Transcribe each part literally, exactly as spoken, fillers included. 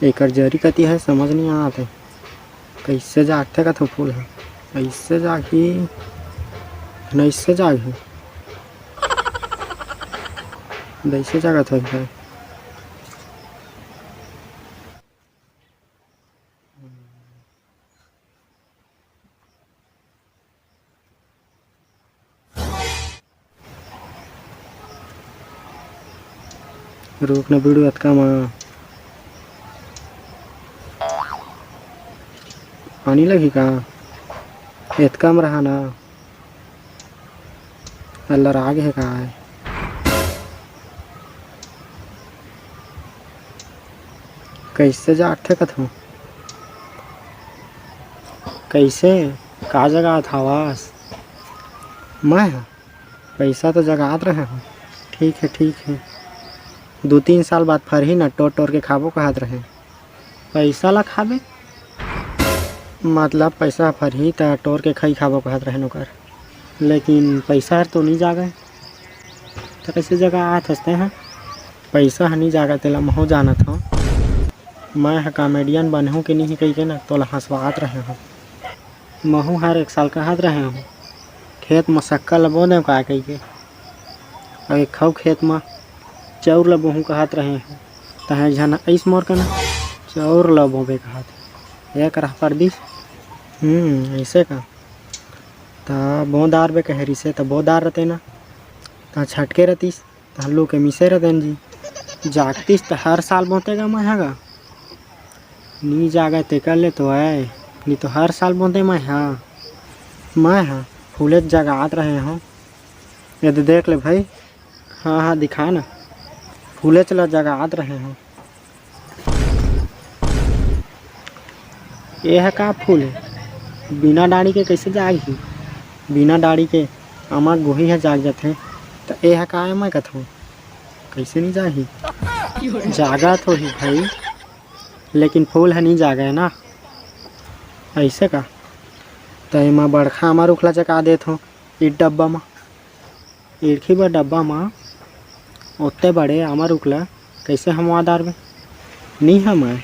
एकर जरी कति हे, समझ नइ आत हे। कइसे जागथे कथो फूल ह? अइसे जागही, नइसे जागही, दइसे जागत होही। रुक न बिड़ू, अतका म पानी लगही का? एतका म रहा ना, अल्लरा गे हे काय? कइसे जागथे कथो? कइसे? का जगात हवस? मैं ह पइसा तो जगात रहे हँव। ठीक हे, ठीक हे। दू तीन साल बाद फरही न, टोर टोर के खाबो कहत रहे। पइसा ला खाबे? मतलब पइसा फरही त टोर के खई खाबो कहत रहे ओकर। लेकिन पइसा हर तो नइ जागे। त कइसे जगात हस तैं ह? पइसा ह नइ जागे, तेला महूँ जानत हँव। मैं ह comedian बनहूँ के नहीं कहिके न तोला हँसवात रहे हँव। महूँ हर एक साल कहत रहे हँव, खेत म सक्कर ल बो देंव का कहिके, अउ एक खऊ खेत म चउर ल बोहूँ कहत रहे हँव। तहाँ एक झन अइस मोर कना, चउर ल बोबे कहत, एक राह कर दिस। हम्म, अइसे का? त बो डारबे कहे रिसे, त बो डारते ना, त छटके रतिस। त लू के मिसे रतेन जी। जागतिस त हर साल बोते गा मैं ह गा। नी जागे तेकर ले तो आय, नी तो हर साल बोते मैं ह। मैं ह फूलेच जगात रहे हँव। ये दे देख ले भाई। हाँ, हाँ, दिखा ना। फूलेच ल जगात रहे हँव। ए ह का फूल हे? बिना डाड़ी के कइसे जागही? बिना डाड़ी के आमा गोही ह जाग जाथे, त ए ह का ए मैं कथों? कइसे नइ जागही? जागत होही भाई, लेकिन फूल ह नइ जागे ना। अइसे का? त एमा बड़खा आमा रूख ला जगा देथों, ईट डब्बा म। ईरखी बर डब्बा म ओत्ते बड़े आमा रूख ल कइसे हमवा डारबे? नी हमाय।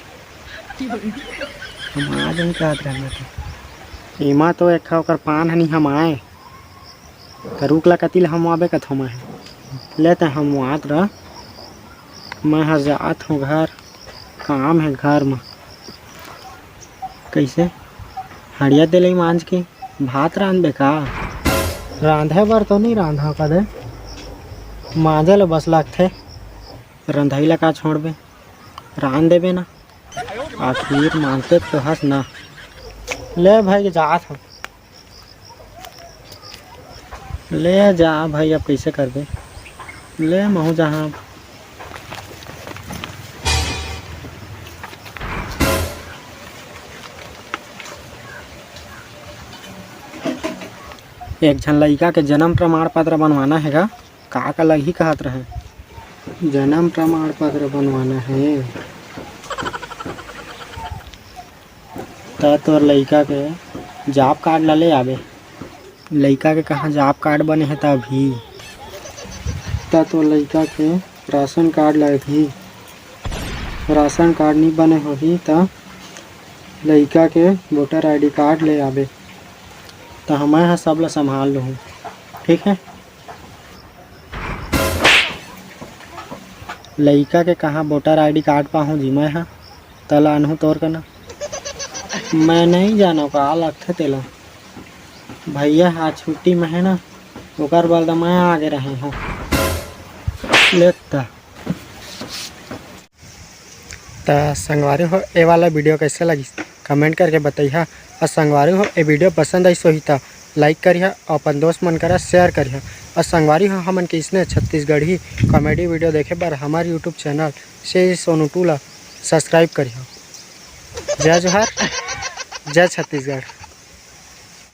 हमा जाही कहत रहेंव मैं तो। एमा तो एक ठा ओकर पान ह नी हमाय। त रूख ल कति ल हमवाबे कथों मैं ह। ले त हमवात रह। मैं ह जात हँव घर। काम हे घर म। कइसे? हँड़िया तेलई मांज के भात रांधबे का? रांधे बर तो नइ रांधव कदे, मांजे ल बस लगथे। रंधई ल का छोड़बे, रांध देबे ना। आखिर मांजते तो हस ना। ले भाई, जात हँव। ले जा भाई, अब कइसे करबे? ले महूँ जाहाँ अब। एक झन लइका के जनम प्रमाण पत्र बनवाना हे गा, का का लगही कहत रहे। जनम प्रमाण पत्र बनवाना हे। त तोर लइका के job card ला ले आबे। लइका के कहाँ job card बने हे त अभी? त तोर लइका के राशन कार्ड लगही। राशन कार्ड नी बने होही त लइका के voter I D card ले आबे। त मैं ह सब ला संभाल लूहूँ, ठीक हे? लइका के कहाँ voter I D card पाहूँ जी मैं ह? तला अनहू तोर कना। मैं नइ जानव का लगथे तेला। भैया ह आज छुट्टी म हे ना, ओकर बर त मैं आगे रहे हँव। ले त। त संगवारी हो, ए वाला video कइसे लगिस, comment करके बतइहा। अउ संगवारी हो, ए video पसंद आइस होही त like करिहा, अउ अपन दोस्त मन करा share करिहा। अउ संगवारी हो, हमन के इसने छत्तीसगढ़ी comedy video देखे बर हमर YouTube channel Shri Sonu two ला subscribe करिहा। जय जोहार, जय छत्तीसगढ़।